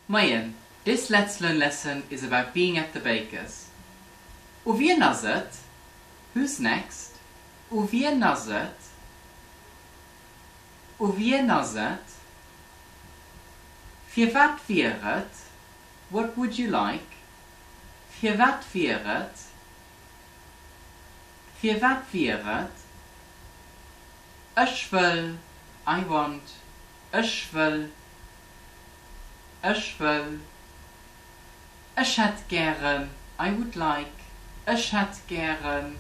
Moien, this Let's Learn lesson is about being at the baker's. U wien ass et? Who's next? U wien ass et? U wien ass et? Firwat wier et? What would you like? Firwat wier et? Firwat wier et? Ech wëll, I want, Ech wëll, Ech wëll. Ech hätt gären, I would like, Ech hätt gären,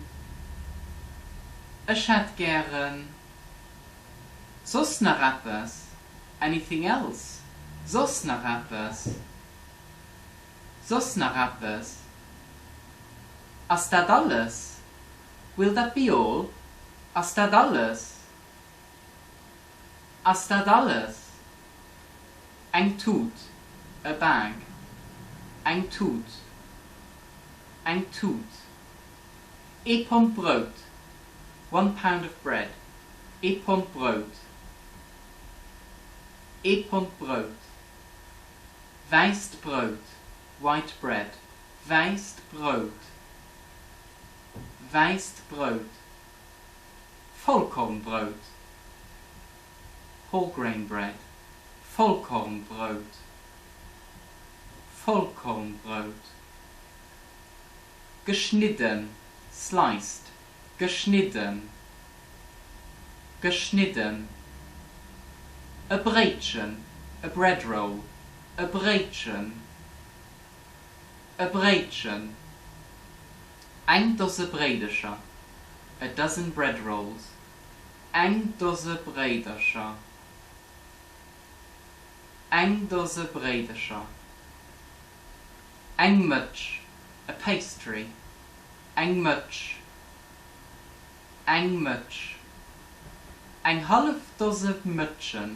Ech hätt gären. Soss nach eppes? Anything else? Soss nach eppes? Soss nach eppes? Ass dat alles? Will that be all? Ass dat alles? Ass dat alles? Eng Tut, a bag. Eng Tut, eng Tut. Ee Pond Brout, one pound of bread. Ee Pond Brout, ee Pond Brout. Wäisst Brout, white bread. Wäisst Brout, wäisst Brout. Vollkornbrout, whole-grain bread. Vollkornbrout, Vollkornbrout. Geschnidden, sliced. Geschnidden, geschnidden. E Bréitchen, a bread roll. E Bréitchen, e Bréitchen. Eng Dose Bréidercher, a dozen bread rolls. Eng Dose Bréidercher, eng Dose Bréidercher. Eng Mëtsch, a pastry. Eng Mëtsch, eng Mëtsch. Eng hallef Dose Mëtschen,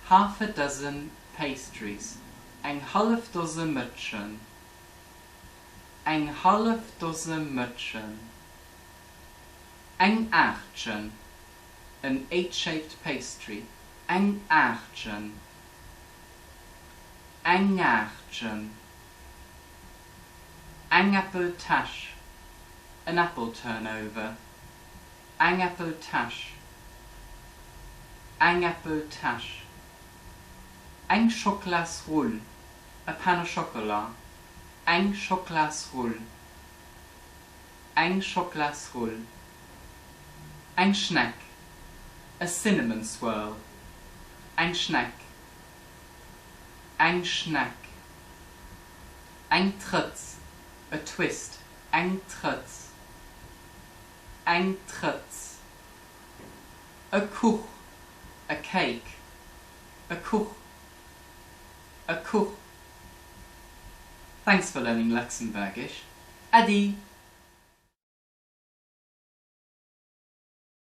half a dozen pastries. Eng hallef Dose Mëtschen, eng hallef Dose Mëtschen. Eng Aachtchen, an eight-shaped pastry. Eng Aachtchen, eng Aachtchen. Eng Äppeltäsch, an apple turnover. Eng Äppeltäsch, eng Äppeltäsch. Eng Schocklasrull, a pain au chocolat. Eng Schocklasrull, eng Schocklasrull. Eng Schneck, a cinnamon swirl. Eng Schneck, eng Schneck. Eng Trëtz, a twist. Eng Trëtz, eng Trëtz. E Kuch, a cake. E Kuch, e Kuch. Thanks for learning Luxembourgish. Äddi!